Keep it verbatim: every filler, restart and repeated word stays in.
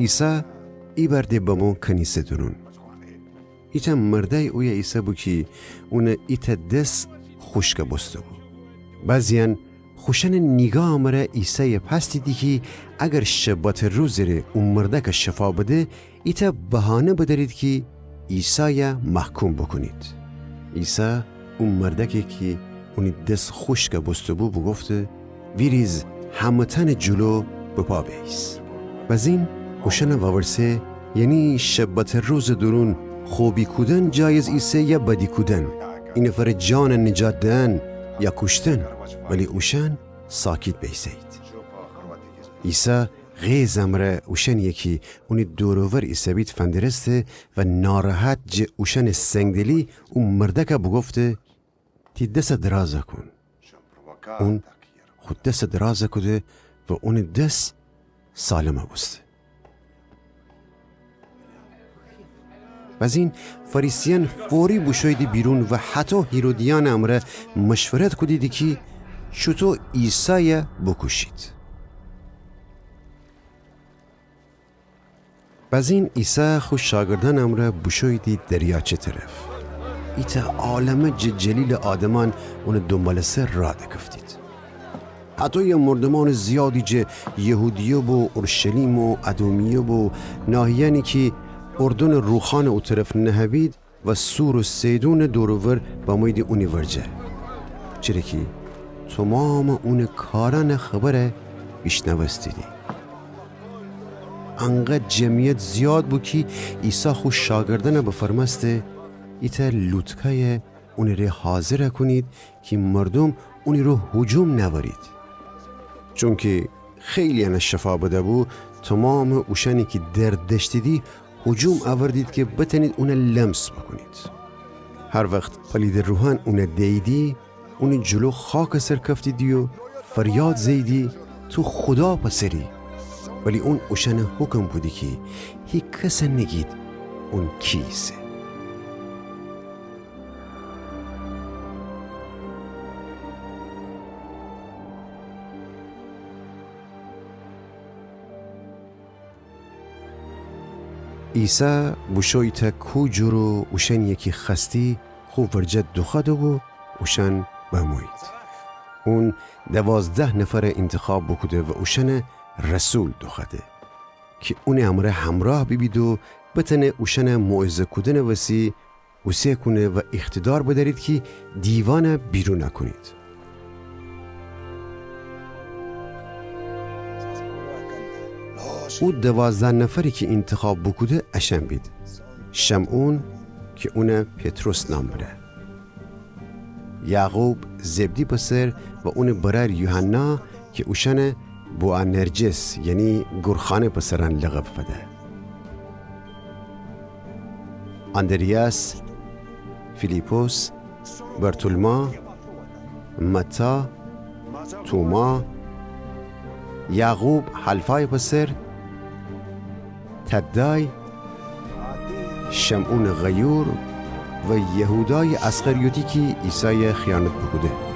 عیسی ایبأر د بمو کنیسه دورون. ایتأ مردأی اویه ایسه‌بو کی اونٚ ایتأ دس خوشکَ بوسته‌بو. بعضی‌یأن خوشأنٚ نیگاهٚ مره عیسایَ پأس دیدی کی اگر شباتٚ روزٚ ره او مردأکَ شفا بده، ایتأ بهانه بدأرید کی عیسایَ محکوم بوکونید. عیسی او مردأکَ کی اونی دس خوشکَ بوسته‌بو بوگفته: ویریز همه‌تأنٚ جلو به پا بیأییس. بزین اوشأنَ وورسه: یعنی شباتٚ روزٚ دورون خوبی کودن جایز ایسه یا بدی کودن؟ ای نفرٚ جانَ نجات دئن یا کوشتن؟ ولی اوشأن ساکت بیسه‌یید. عیسی غیظٚ امرأ اوشأنیَ کی اونی دور و ور ایسه‌بید فندرسته و ناراحت جٚه اوشأنٚ سنگدلی او مردأکَ بوگفته: تی دسَ درازَ کون. اون خو دسَ درازَ کوده و اونٚ دس سالمَ بوسته. بزین فریسیأن فوری بوشوییدی بیرون و هطو هیرودیأنٚ امرأ مشورت کودیدی کی چوطو عیسایَ بوکوشید. بزین عیسی خو شاگردأنٚ امرأ بوشوییدی دریاچه طرف. ایتأ عالمه جٚه جلیلٚ آدمأن اونٚ دونبالٚ سر رأ دکفتید. هطویی مردومأنٚ زیادی جٚه یهودیه بو، اورشلیم و ادومیه بو، ناحیه‌یأنی کی اردنٚ روخانٚ او طرف نهه‌بید و صور و صیدونٚ دور و ور بموییدی اونی ورجه. چره کی تومامٚ اونٚ کارأنٚ خبرَ بیشنوستیدی. انقدر جمعیت زیاد بو کی عیسی خو شاگردأنَ بفرمأسته: ایتأ لوطکه‌یَ اونٚ ره حاضرَ کونید کی مردوم اونی رو هجوم نأورید. چونکی خیلی‌یأنَ شفا بده‌بو، تومامٚ اوشأنی کی درد دأشتیدی هجوم اوردید کی بتأنید اونَ لمس بوکونید. هر وخت پلیدٚ روحأن اونَ دییدی، اونٚ جلو خاکٚ سر کفتیدی و فریاد زه‌ییدی: تو خودا پسری. ولی اون اوشأنَ حکم کودی کی هیکسَ نیگید اون کی ایسه. عیسی بوشو ایتأ کو جور و اوشأنیی کی خوأستی خو ورجه دوخوأده و اوشأن بمویید. اون دوازده نفر اینتخاب بوکوده و اوشأن رسول دوخوأده کی اونٚ امرأ همرأه بیبید و بتأنه اوشأن موعظه کودنٚ وسی اوسه کونه و ایقتدار بدأرید کی دیوأن بیرون کونید. او دوازده نفری کی اینتخاب بوکوده اشأن بید: شمعون کی اون پطرس نام بره، یعقوب زبدی پسر و اونٚ برأر یوحنا کی اوشأن بوآنرجس، یعنی گورخانه پسرأن لقب فده. آندریاس، فیلیپس، برتولما، متی، توما، یعقوب حلفای پسر، تدای، شمعونٚ غیور و یهودای اسخریوطی کی عیسای خیانت بوکوده.